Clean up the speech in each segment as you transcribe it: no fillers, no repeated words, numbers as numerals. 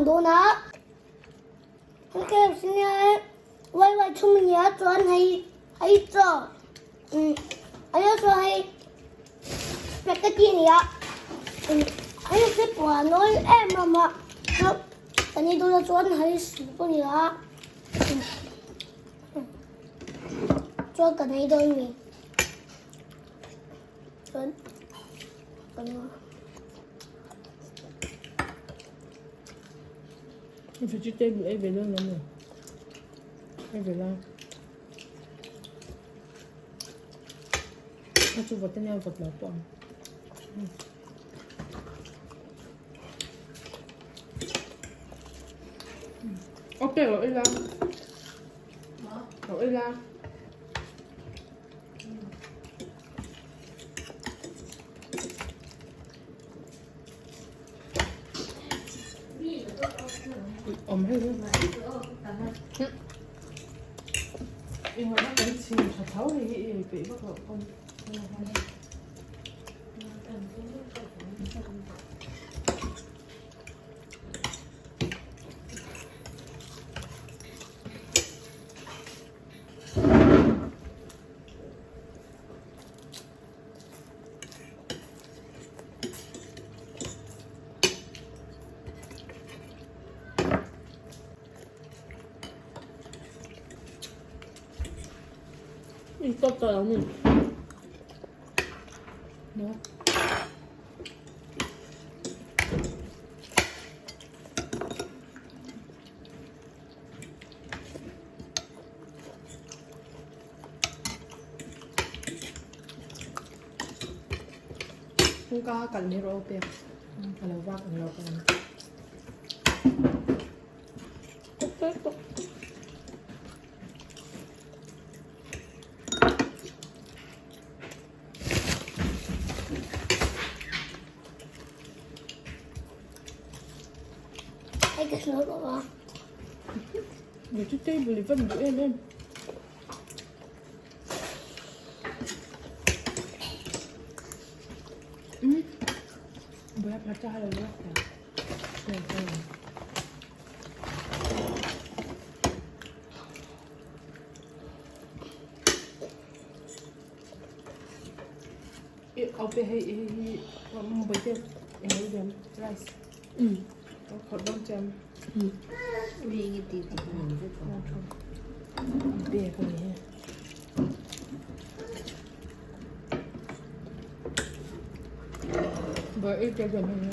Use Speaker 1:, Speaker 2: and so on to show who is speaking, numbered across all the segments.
Speaker 1: lang dawn a. Hei KFC nia hei wai wai thum a nia chuan hei hei chaw umm hei chuan hei spaghetti a nia umm hei hi pawh a nawi em em a chuan kan ei dawn a chuan hei soup a nia umm chuan kan ei dawn a ni chuan kan.
Speaker 2: Vegetable ei ve dawn lo maw? Ei ve la. A chu vawt ania vawt lo pawh ang. Ok lo ei la. Lo ei la. Awm hei hi. Engah kan chhim tha tho hei hi i ei peih vak loh pawn. I tawp tawh lo ni. No. Kawngka kal ni rawh pek a lo vak ang lo ka ang.
Speaker 1: Hei ka hlau tawh a.
Speaker 2: Vegetable i van duh em em. Boya pharcha ha lo lak ta. I au pe hei hei hi boy te englo diam rice. Khawt dawm chem. Be ka ni he. Ba i te diam hei he.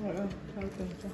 Speaker 2: Rồi, thôi kìa.